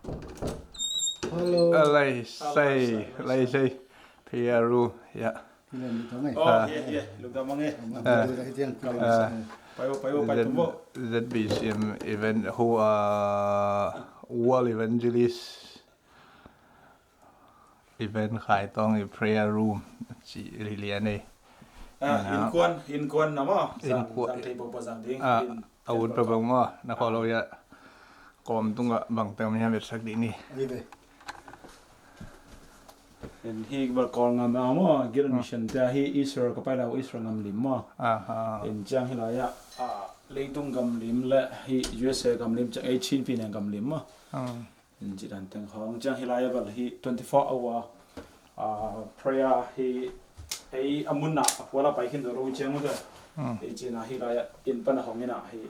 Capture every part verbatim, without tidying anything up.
Hello. Alai sei, alai sei. Prayer room, ya. Hi len lutang eh. Oh, yeah, yeah. Lutang eh. Ah. Lutang eh. Pai bo, pai bo, pai tung bo. Z B C M event, who, uh, World Evangelist event khai tawng i prayer room ci lian ei. Ah, innkuan, innkuan na maw. Innkuan. Zang thei pawpaw zang ding. Ah, a ut pawpaw maw. Na khawh lo ya. Kawm tungah bangteng mi a vetsak dih ni. Hi bel Kawl ngam a maw, Gilead Mission te hi Israel ka pai lo, Israel ngam lim maw. Aha. In ciang hi lai ah, ah, leitung gam lim le hi U S A gam lim ciang ei Chin pi ne gam lim maw. Ah. In ci dan teng khawng ciang hi lai ah bel hi twenty four hour, ah, prayer hi ei a mun ah a pual a pai khin zo lo ciang maw te. Hmm. Ei cina hi lai ah inn pan a hong in ah hi.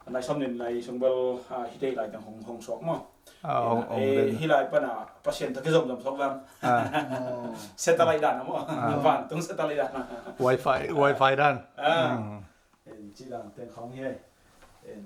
Nai sawm nih nai sung bel, ah, hi tei lai teng hong, hong suak maw. Ah, hong, hong eh, den. Hi lai pan a Pasian tawh kizom zom suak dan. Ah. Satellite dan maw. Ah. Vantung satellite dan. Wi-Fi, Wi-Fi dan. Ah. Hmm. En ci dan teng khawng hi. En.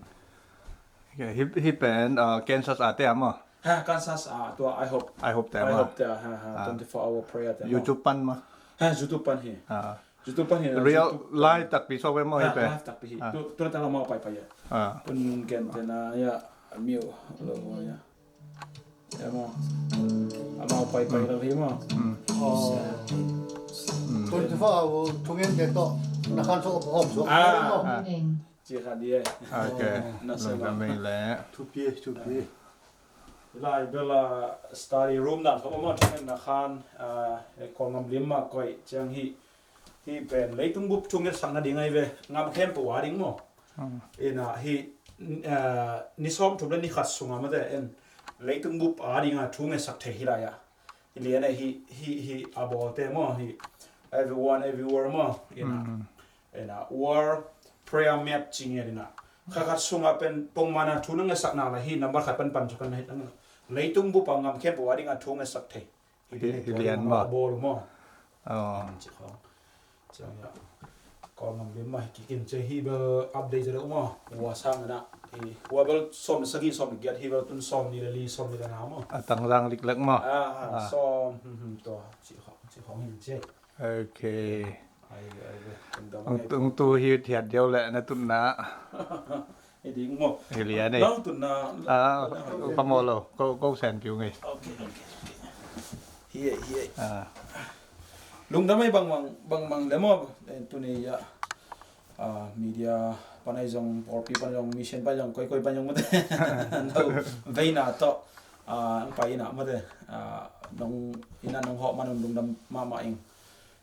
Okay, hi, hi pen, ah, Kansas a te a maw. Ha, Kansas a tua I hope. I hope te a maw. I hope te a, ha, ha, ah. Twenty four hour prayer te a maw. YouTube pan maw. Ha, YouTube pan hi. Ah. YouTube pan hi, real YouTube pan. Live takpi suak ve maw hi pen. Ah, live takpi hi. Ah. Tu, tu ta la mau pai pai ya. Ah. Pun gen te na ya, miu lo ya. Ya maw. A mau pai pai lo hi maw. Hmm. Oh. Hmm. Twenty four hour thungen te to. Na khan so hom so. Ah. Ah. Ci kha di eh. Okay. Na se lungdam mei le. Thupi, thupi. Lai bel a study room dan khawng maw thungen na khan, ah, Kawl ngam lim mah koih ciang hi. Hi pen leitung bup thu ngetsakna ding ahi ve, ngam khempeuh a ding maw. Hmm. Ina hi, eh, ni sawm thum le ni khat sunga mate en leitung bup a dinga thu ngetsak thei hi lai a. Hi lian a hi, hi, hi a bawlte maw hi. Everyone, everywhere maw. Ina, hmm, ina war prayer map ci ngiat ina. Kha khat sunga pen pongmana thu na ngetsakna la hi number khat pan pan chu kan hi. Leitung bup a ngam khempeuh a dinga thu ngetsak thei. Hi, hi lian maw. Bawl maw. Oh. Ci khawng. Ciang ya. Kawl ngam lim mah hi kikin ci hi bel update zia lo maw. Hua sang na. Hi hua bel sawm sagih sawm giat hi bel tun sawm nih le li sawm nih le nga maw. A tang zang lik lek maw. Ah, ah, sawm. Hmm, hmm, tua. Ci khawng, ci khawng hin ci. Okay. Ai, ai, ai, tung tu hi thiat deuh leh na tutna. Hi ding maw. Hi lian ei. Nang tutna. Ah, ka maw lo. Ko, ko sen piu ngei. Okay, okay, okay. Hi ei, hi ei. Ah. Lungdam ei bangbang, bangbang le maw. Eh, tuni ya. Ah, media pan ei zong, pawlpi pan zong, mission pan zong, koi, koi pan zong mate. Nau veina tawh. Ah, ang pai ina mate. Ah, nong ina nong hawh man un lungdam mahmah ing.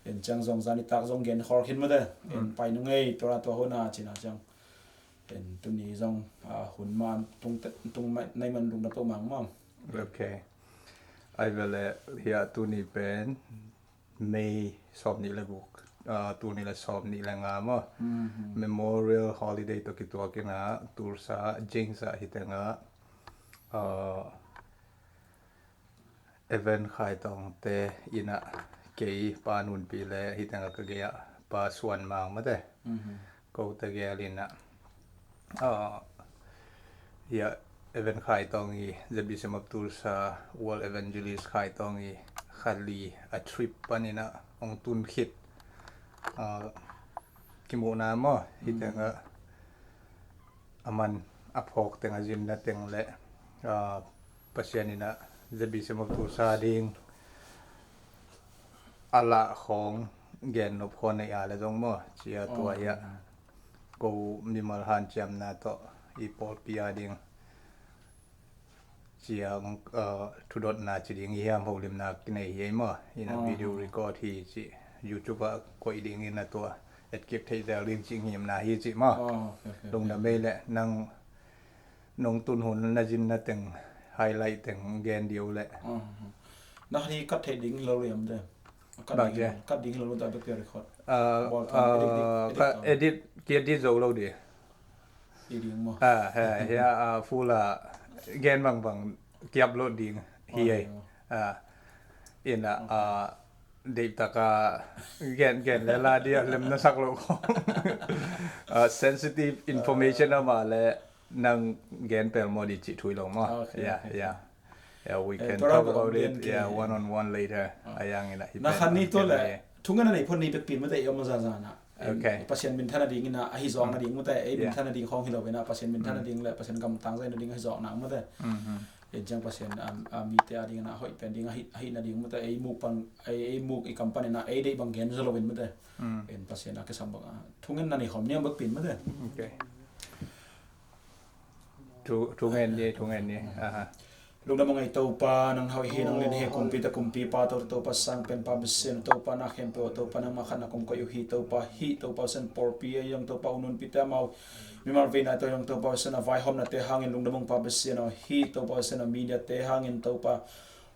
En ciang zong zani tak zong gen khol khin mate. En pai nung ei tua tua hona cina ciang. En tuni zong, ah, hun man tung te, tung mai, nai man lungdam to mang mang. Okay. Ai vele hia tuni pen May sawm nih le guk, ah, tuni le sawm nih le nga maw. Mhm. Memorial Holiday to kituak ina Tulsa Jinx a hi tenga, ah, Evan Khai Tawngte ina kei Pa Nunpi le hi tenga ka gei a Pa Suan Mang mate. Mhm. Ko te gel ina. Ah, ya, Evan Khai Tawng i, Z B C M of Tulsa, World Evangelist Khai Tawng i, Khali a trip pan ina, ong tun khit. Ah, kimuhna maw, hi tenga, a man a phawk teng a zimna teng le, ah, Pasian ina Z B C M of Tulsa ding a lah khawng gen nop khawng nei a le zong maw, cia tua hia. Ko mimal hanciamna tawh i pawlpi a ding ciang, ah, thudotna ci ding i hiam holimna kinei hi ei maw. Ina video record hi ci YouTube ah koih ding ina tua etkip theih zel ding ci ngimna hi ci maw. Lungdam ei le nang nong tun hun na zin na teng highlight teng gen diu le. Na hi kat theih ding lo liam de. Kat ding lo ta bek record. Ka edit, ki edit zo lo di. Hi ding maw. Ah, he, he, ah, full a gen bangbang ki upload ding hi ei. Ah, ina, ah, deih taka gen, gen le la dia lem na sak lo ko. Ah, sensitive information ama le nang gen pel maw di ci thui lo maw. Ya, ya. Yeah, we can talk about it, yeah, one on one later. A yang ina hi na khan ni to le thungen a nei phot ni pek pin mate i om zaza na. Pasian minthan a ding ina ahi zawk na ding mate, ei minthan a ding khong hi lo ina Pasian minthan a ding le Pasian gamtang zai na ding ahi zawk na mate. In ciang Pasian a mite a ding ina hoih pen ding ahi na ding mate, ei muk pan ei muk i kam pan ina ei deih bang gen zo lo in mate. In Pasian a kisam bang a thungen na nei khom ni om bek pin mate. Thu ngen ni, thu ngen ni. Lungdam a ngei Topa, nang hau hi, nang len hi, kumpi ta kumpi pa, Topa, Topa sang pen pa besen, Topa na khempeuh, Topa nang makhat na kong koi uh hi, Topa hi, Topa sen porpi a yong, Topa unun pite mau mimal veina to yong, Topa sen a vai hom na te hangin lungdam ong pa besen hi, Topa sen a media te hangin Topa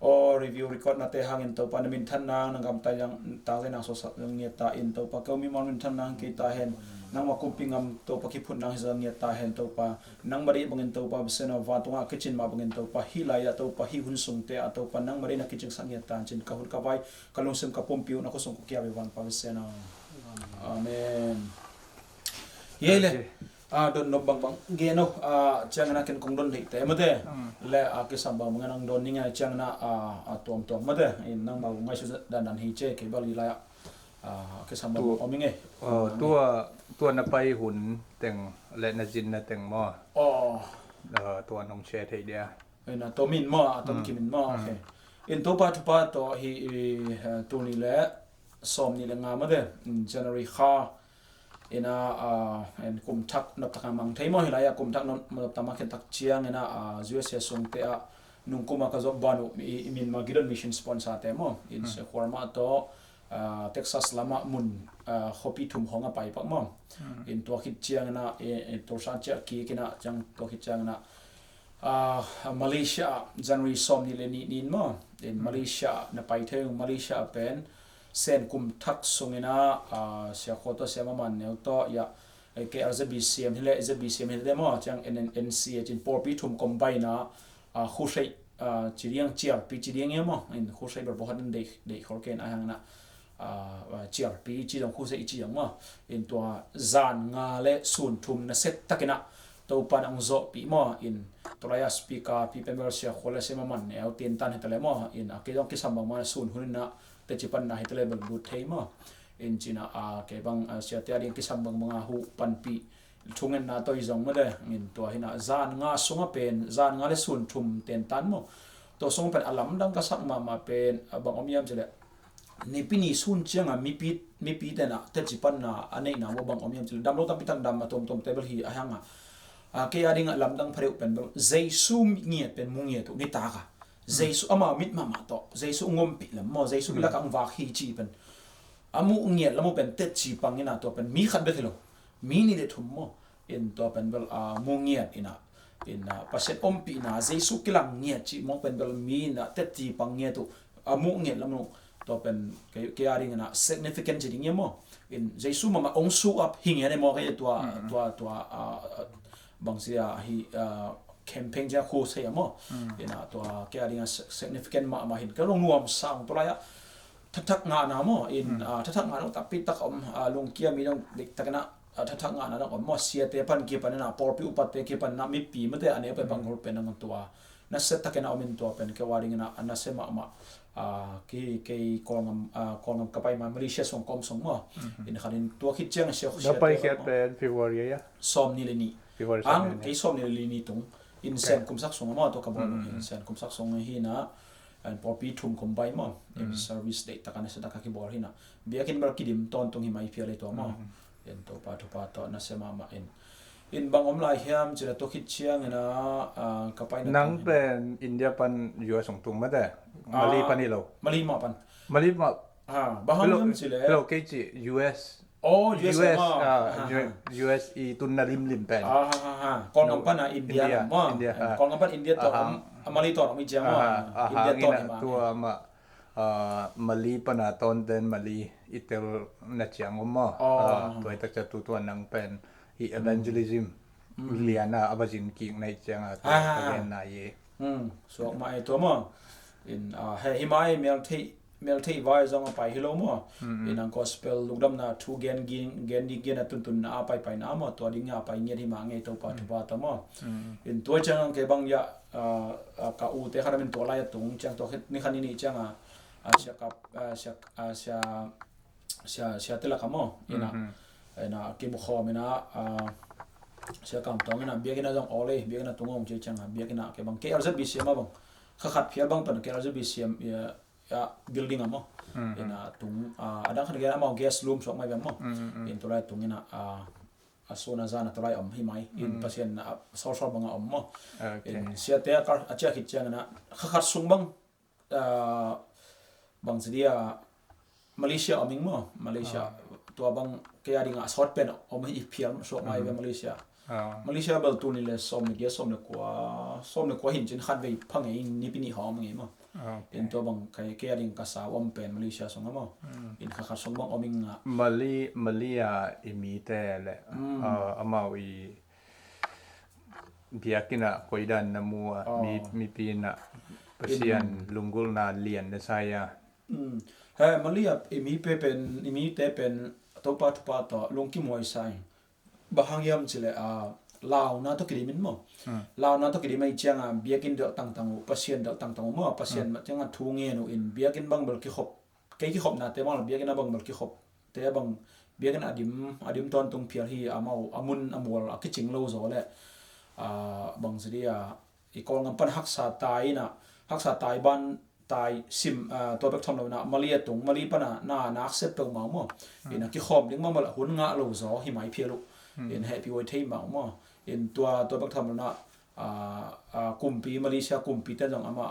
aw review record nate hangin Topa na minthan nang, nang gamtai nang tangzai nang sawsak nang ngiat ta in Topa keu mimal minthan nang kei ta hen. Nang ma kumpi ngam Topa kiphut nang hi zang ngiat ta hen Topa. Nang ma deih bangin Topa besen a vantungah kicin mah bangin Topa hi lai ah Topa hi hun sung te ah Topa nang ma deih na kicingsak ngiat ta cin ka hun ka vai ka lungsim ka pumpi uh na khosung ko kia ve van pa besen a. Amen. Yei le. A don nop bangbang gen uh a ciangin a ken kong don theih te mate. Le a kisam bangbang in ang don ning a ciangin a a tuamtuam mate in nang mau ngaihsut dandan hi ce kei bal i lai ah a kisam bangbang om ing e. Tua tua na pai hun teng le na zin na teng maw? Aw, tua nong share thei dia. Ina tomin maw a tom kimin maw? Okay. In Topa thupha tawh hi i tuni le sawm ni le nga mate January kha ina en kum thak nop taka mang thei maw? Hilai a kum thak nop taka mang khen tak ciang ina a U S A sung te ah nung kuma ka zop ban uh i min ma Gideon Mission sponsor te maw? In se khuar mah tawh Texas lamah mun khuapi thum hong a pai pak maw? In tua khit ciang ina Tulsa ciah kik ina ciang tua khit ciang ina Malaysia ah January sawm ni le ni nin maw? In Malaysia ah na pai thei ung. Malaysia ah pen sen kum thak sungina siakhua tawh siama man neu tawh ia kei a Z B C M hi le Z B C M hi le maw ciang N N C A cin pawlpi thum combine a khuhreih ci diang ciarpi ci diang ia maw? In khuhreih ber bawhat in deih khol ken a hangna ciarpi ci dong khuhreih ci dong maw? In tua zan nga le sun thum na set takina Topan ang zawhpih maw? In tulai a speaker pi pen bel siakhua le siama man neu tintan hitale maw? In a kei dong kisam bangmah na sun hun ina teci panna hitale bel lut thei maw? In cina a kei bang siate a ding kisam bangbanga huh panpih thungenna tawi zong mate. In tua hina zan nga sunga pen zan nga le sun thum tentan maw? Tua sunga pen a lamdang ka sak mahmah pen bang om iam cile nipi ni sun cianga mipi mipi tena teci panna a neihna maw bang om iam cile damlo tampi tak dam a tuamtuam table hi a hanga kei a dinga lamdang phadeuh pen bang Jesu ngiat pen mu ngiat uh nitaka Jesu ama mit mahmah tawh Jesu ngompih lam maw? Jesu bilak ang vak hi ci pen a muh ngiat lam uh pen teci pangina tua pen mi khat bek hi lo mi ni le thum maw? In tua pen bel a mu ngiat ina in Pasian ompihna Jesu kilang ngiat cih mawk pen bel mi ina teci pang ngiat uh a muh ngiat lam uh tua pen kei a ding ina significant ci ding ia maw? In Jesu mama ong su ap hi ngiat e maw kei tua tua tua bangsia hi campaign cia khu sei a maw? Ina tua kei a ding a significant mahmah hin kei long nuam sang tulai a thathak ngahna maw? In thathak ngahna takpi tak om lungkia mi dong dik takina thathak ngahna dong om maw? Siate pan kipan ina pawlpi upate kipan na mipi mate a neu pen bang hol pen nang tua nasia takina om in tua pen kei a ding ina nasia mahmah ki kei Kawlngam Kawlngam ka pai ma Malaysia song kom song maw? In khanin tua khit ciang sia sia pai khiat pen February a sawm ni le ni February ang kei sawm ni le ni tung in sian kumsak song maw tua ka bawl in sian kumsak song hina an pawlpi thum combine maw? In service deih taka nasia taka kibawl hina biakin bal kidim tawntung hi mai phial ei tua maw? In Topa thupha tawh nasia mahmah in in bang om lai hiam cila tua khit ciang ina ka pai nang pen India pan U S hong tung mate Mali pan hi lo Mali mah pan Mali mah bang hang hiam cile lo kei ci U S Oh, U S, U S, ah, U S i tunna limlim pen. Ah, ha, ha, ha. Kawlngam pan a India lam maw? India, ah. Kawlngam pan India tawh om, a Mali tawh om i ciang maw? India tawh ni maw? Tua ma, ah, Mali pan a tawnten Mali i tel na ciang om maw? Oh. Ah, tua i takcia tu tua nang pen i evangelism lian a a va zin kik na i ciang a tua ka gen na i. Hmm, suak mah e tua maw? In, ah, he, hi mah e mel theih meltheih vai zong a pai hi lo maw. Ina gospel lungdamna thu gen, gen, gen ding, gen a tuntun na a paipai na maw, tua ding a pai ngiat hi mah ngei Topa thupha tawh maw. In tua ciang kei bang ya, ah, ah, ka ute khat a min tua lai a tung ciang tua khit ni khat ni nih ciang a, ah, sia kap, ah, sia, ah, sia, sia, sia telak a maw. Ina, ina kimu khawm ina, ah, sia kam tawng ina biakinn a zong awl ei, biakinn a tung om ci ciang a biakinn a kei bang K R Z B C M a bang kha khat phial bang pan K R Z B C M, ya, ya, building a maw. Ina tung, ah, a dang khat gen amau guest room suak mai bang maw. In tulai tung ina, ah, a sun a zan a tulai om hi mai. In Pasian a solsol bang a om maw. In siate a kar a ciak khit ciang ina kha khat sung bang, ah, bang ci dia Malaysia om ing maw. Malaysia tua bang kei a ding a sawt pen om hi phial suak mai ve Malaysia. Malaysia bel tuni le sawm le giat, sawm le kua, sawm le kua hin cin khat vei pha ngei, nipi nih hawm ngei maw. In tua bang kei, kei a ding ka sa om pen Malaysia sung a maw. In kha khat sung bang om ing a. Mali, Malaysia i mite le, ah, amau i biakinn ah koidan na mu a, mi, mipi in ah Pasian lunggulhna lian na sa a. He, Mali a i mite pen, i mite pen Topa thupha tawh lungkim huai sa ing. Bang hang hiam ci le, ah, launa tawh kidim in maw. Launa tawh kidim a i ciang a biakinn delh tangtang uh, Pasian delh tangtang uh maw, Pasian mah ciang a thu ngen uh in biakinn bang bel kikhop, kei kikhopnate bang biakinn a bang bel kikhop te a bang biakinn a dim, a dim tawntung phial hi. Amau a mun a mual a kicing lo zaw le, ah, bang ci dia i Kawlgam pan haksa tai ina, haksa tai ban tai sim, ah, tua bek tham lo ina Mali a tung, Mali pan a na, na accept peuhmah maw. Ina kikhawm ding mah bel hun ngah lo zaw hi mai phial uh. In hehpih huai thei mah maw. In tua, tua bek tham lo ina, ah, ah, kumpi, Malaysia kumpi ten zong amah